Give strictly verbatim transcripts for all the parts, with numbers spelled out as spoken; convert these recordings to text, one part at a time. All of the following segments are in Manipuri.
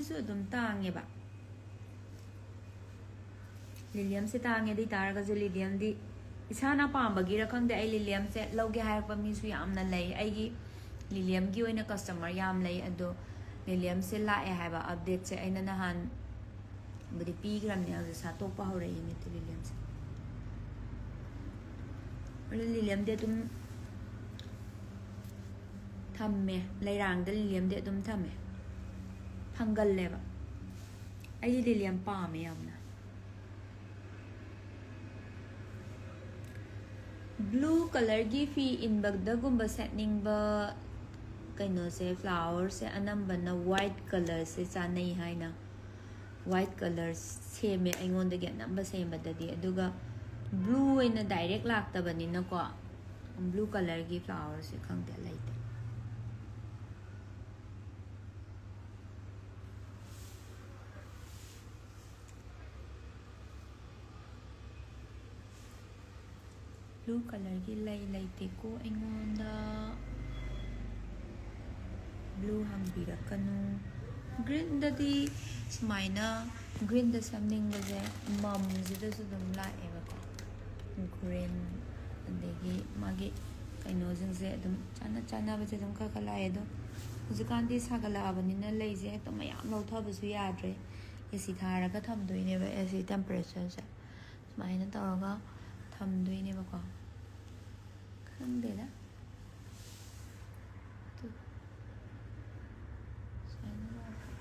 ꯁꯨ ꯑꯗꯨꯝ ꯇꯥꯡꯉꯦꯕ꯫ ꯂꯤꯂꯤꯌꯝꯁꯦ ꯇꯥꯡꯉꯦ, ꯑꯗꯨ ꯑꯣꯏ ꯇꯥꯔꯒꯁꯨ ꯂꯤꯂꯤꯌꯝꯗꯤ ꯏꯁꯥꯅ ꯄꯥꯝꯕꯒꯤꯔ ꯈꯪꯗꯦ, ꯑꯩ ꯂꯤꯂꯤꯌꯝꯁꯦ ꯂꯧꯒꯦ ꯍꯥꯏꯔꯛꯄ ꯃꯤꯁꯨ ꯌꯥꯝꯅ ꯂꯩ꯫ ꯑꯩꯒꯤ ꯂꯤꯂꯤꯌꯝꯒꯤ ꯑꯣꯏꯅ ꯀꯁꯇꯃꯔ ꯌꯥꯝ ꯂꯩ꯫ ꯑꯗꯣ ꯂꯤꯂꯤꯌꯝꯁꯦ ꯂꯥꯛꯑꯦ ꯍꯥꯏꯕ ꯑꯞꯗꯦꯠꯁꯦ ꯑꯩꯅ ꯅꯍꯥꯟꯕꯨꯗꯤ ꯄꯤꯈ꯭ꯔꯕꯅꯦ, ꯍꯧꯖꯤꯛ ꯁꯥꯠꯇꯣꯛꯄ ꯍꯧꯔꯛꯏꯅꯦ ꯂꯤꯂꯤꯌꯝꯁꯦ꯫ ꯑꯗꯣ ꯂꯤꯂꯤꯌꯝꯗꯤ ꯑꯗꯨꯝ ꯊꯝꯃꯦ, ꯂꯩꯔꯥꯡꯗ ꯂꯤꯂꯤꯌꯝꯗꯤ ꯑꯗꯨꯝ ꯊꯝꯃꯦ꯫ ꯐꯪꯒꯜꯂꯦꯕ꯫ ꯑꯩꯗꯤ ꯂꯤꯂꯤꯌꯝ ꯄꯥꯝꯃꯦ ꯌꯥꯝꯅ꯫ ꯕ꯭ꯂꯨ ꯀꯂꯔꯒꯤ ꯐꯤ ꯏꯟꯕꯗꯒꯨꯝꯕ ꯁꯦꯠꯅꯤꯡꯕ ꯀꯩꯅꯣꯁꯦ, ꯐ꯭ꯂꯥꯋꯔꯁꯦ ꯑꯅꯝꯕꯅ ꯋꯥꯏꯠ ꯀꯂꯔꯁꯦ ꯆꯥꯅꯩ ꯍꯥꯏꯅ꯫ ꯋꯥꯏꯠ ꯀꯂꯔ ꯁꯦꯝꯃꯦ ꯑꯩꯉꯣꯟꯗꯒꯤ ꯑꯅꯝꯕ ꯁꯦꯝꯕꯗꯗꯤ꯫ ꯑꯗꯨꯒ ꯕ꯭ꯂꯨ ꯑꯣꯏꯅ ꯗꯥꯏꯔꯦꯛ ꯂꯥꯛꯇꯕꯅꯤꯅꯀꯣ, ꯕ꯭ꯂꯨ ꯀꯂꯔꯒꯤ ꯐ꯭ꯂꯥꯋꯔꯁꯦ ꯈꯪꯗꯦ, ꯂꯩꯇꯦ꯫ ꯕ꯭ꯂꯨ ꯀꯂꯔꯒꯤ ꯂꯩ ꯂꯩꯇꯦꯀꯣ ꯑꯩꯉꯣꯟꯗ꯫ ꯕ꯭ꯂꯨ ꯍꯪꯕꯤꯔꯛꯀꯅꯨ꯫ ꯒ꯭ꯔꯤꯟꯗꯗꯤ ꯁꯨꯃꯥꯏꯅ, ꯒ꯭ꯔꯤꯟꯗ ꯁꯦꯝꯅꯤꯡꯕꯁꯦ ꯃꯝꯁꯤꯗꯁꯨ ꯑꯗꯨꯝ ꯂꯥꯛꯑꯦꯕꯀꯣ꯫ ꯒ꯭ꯔꯤꯟ, ꯑꯗꯒꯤ ꯃꯥꯒꯤ ꯀꯩꯅꯣꯁꯤꯡꯁꯦ ꯑꯗꯨꯝ ꯆꯥꯟꯅ ꯆꯥꯟꯅꯕꯁꯦ ꯑꯗꯨꯝ ꯈꯔ ꯈꯔ ꯂꯥꯛꯑꯦ꯫ ꯑꯗꯣ ꯍꯧꯖꯤꯛꯀꯥꯟꯗꯤ ꯁꯥꯒꯠꯂꯛꯑꯕꯅꯤꯅ ꯂꯩꯁꯦ ꯍꯦꯛꯇ ꯃꯌꯥꯝ ꯂꯧꯊꯕꯁꯨ ꯌꯥꯗ꯭ꯔꯦ꯫ ꯑꯦ ꯁꯤ ꯊꯥꯔꯒ ꯊꯝꯗꯣꯏꯅꯦꯕ, ꯑꯦ ꯁꯤ ꯇꯦꯝꯄꯔꯦꯆꯔꯁꯦ ꯁꯨꯃꯥꯏꯅ ꯇꯧꯔꯒ ꯊꯝꯗꯣꯏꯅꯦꯕꯀꯣ꯫ ꯈꯪꯗꯦꯗ꯫ ꯇꯨ꯫ ꯁꯨꯃꯥꯏꯅ ꯂꯥꯛꯑꯦ꯫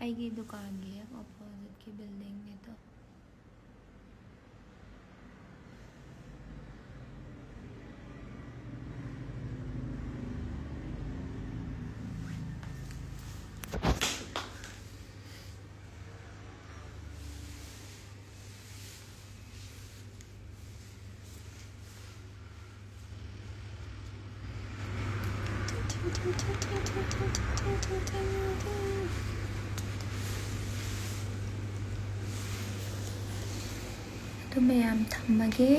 ꯑꯩꯒꯤ ꯗꯨꯀꯥꯟꯒꯤ ꯍꯦꯛ ꯑꯣꯄꯣꯖꯤꯠꯀꯤ ꯕꯤꯜꯗꯤꯡꯅꯦ ꯑꯗꯣ꯫ ꯑꯗꯨ ꯃꯌꯥꯝ ꯊꯝꯃꯒꯦ꯫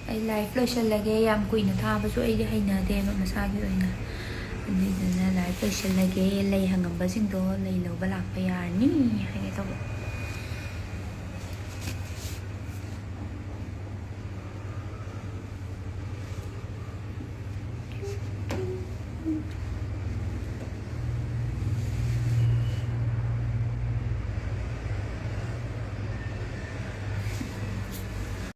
ꯑꯩ ꯂꯥꯏꯐ ꯂꯣꯏꯁꯤꯜꯂꯒꯦ꯫ ꯌꯥꯝ ꯀꯨꯏꯅ ꯊꯥꯕꯁꯨ ꯑꯩꯗꯤ ꯍꯩꯅꯗꯦꯕ ꯃꯁꯥꯒꯤ ꯑꯣꯏꯅ꯫ ꯑꯗꯨꯏꯗꯨꯅ ꯂꯥꯏꯐ ꯂꯣꯏꯁꯤꯜꯂꯒꯦ꯫ ꯂꯩ ꯍꯪꯉꯝꯕꯁꯤꯡꯗꯣ ꯂꯩ ꯂꯧꯕ ꯂꯥꯛꯄ ꯌꯥꯔꯅꯤ ꯍꯥꯏꯒꯦ ꯇꯧꯕ꯫